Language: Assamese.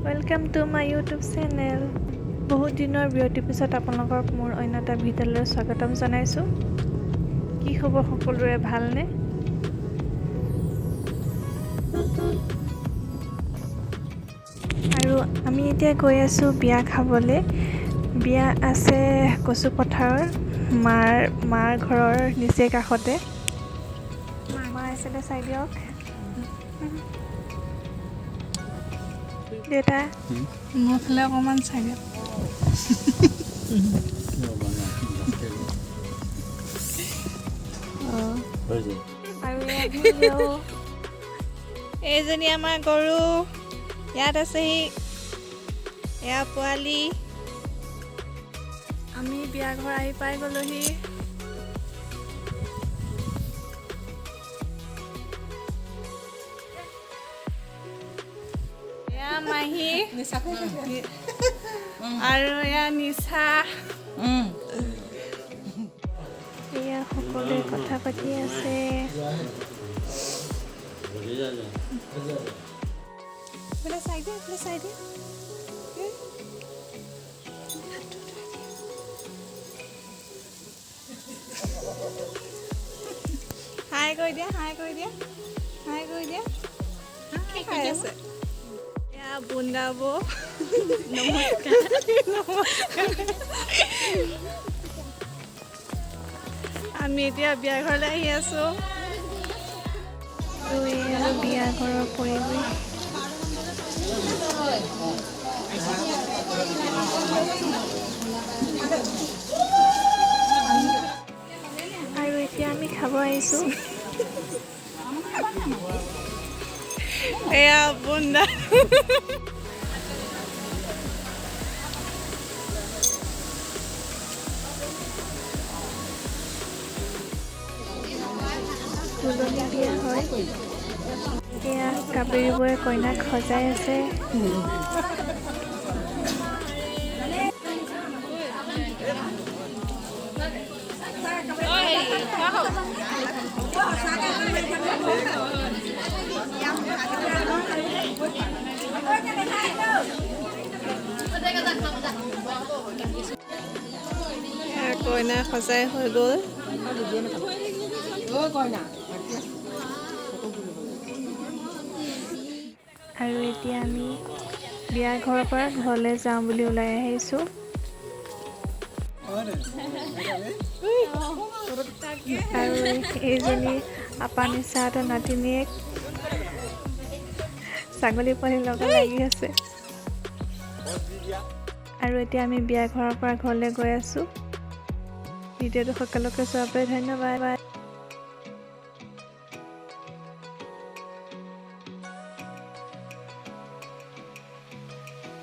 Welcome to my YouTube channel. বহুত দিনৰ বিৰতিৰ পিছত আপোনালোকক মোৰ অন্য এটা ভিডিঅ'লৈ স্বাগতম জনাইছোঁ। কি খবৰ সকলোৰে, ভালনে? আৰু আমি এতিয়া গৈ আছোঁ বিয়া খাবলৈ। বিয়া আছে কচু পথাৰৰ মাৰ ঘৰৰ নিচেই কাষতে। মা আছিলে, চাই দিয়ক। দেউতা, মোৰ ফালে অকণমান চাই দিয়ক। অঁ, আৰু এয়া ভিনদেউ। এইজনী আমাৰ গৰু, ইয়াত আছেহি। এয়া পোৱালি। আমি বিয়া ঘৰ আহি পাই গ'লোহি। এয়া মাহী আৰু এয়া নিচা। এয়া সকলোৱে কথা পাতি আছে। এইফালে চাই দিয়া, এইফালে চাই দিয়া। হাতটো ধুই দিয়া। হাই কৰি দিয়া, হাই কৰি দিয়া, হাই কৰি দিয়া। কি খাই আছে? এয়া বুন্দাব। নমস্কাৰ। আমি এতিয়া বিয়া ঘৰলৈ আহি আছোঁ। আৰু এয়া বিয়া ঘৰৰ পৰিৱেশ। আৰু এতিয়া আমি খাব আহিছোঁ। এয়া বুন্দা। তুলনি বিয়া হয়। এয়া কাবেৰী বৌয়ে কইনাক সজাই আছে। এয়া কইনা সজাই হৈ গ'ল। আৰু এতিয়া আমি বিয়া ঘৰৰ পৰা ঘৰলৈ যাওঁ বুলি ওলাই আহিছোঁ। আৰু এইজনী আপা নিচাহঁতৰ নাতিনীয়েক ছাগলী পোৱালিৰ লগত লাগি আছে। আৰু এতিয়া আমি বিয়া ঘৰৰ পৰা ঘৰলৈ গৈ আছোঁ। ভিডিঅ'টো সকলোকে চোৱাৰ বাবে ধন্যবাদ।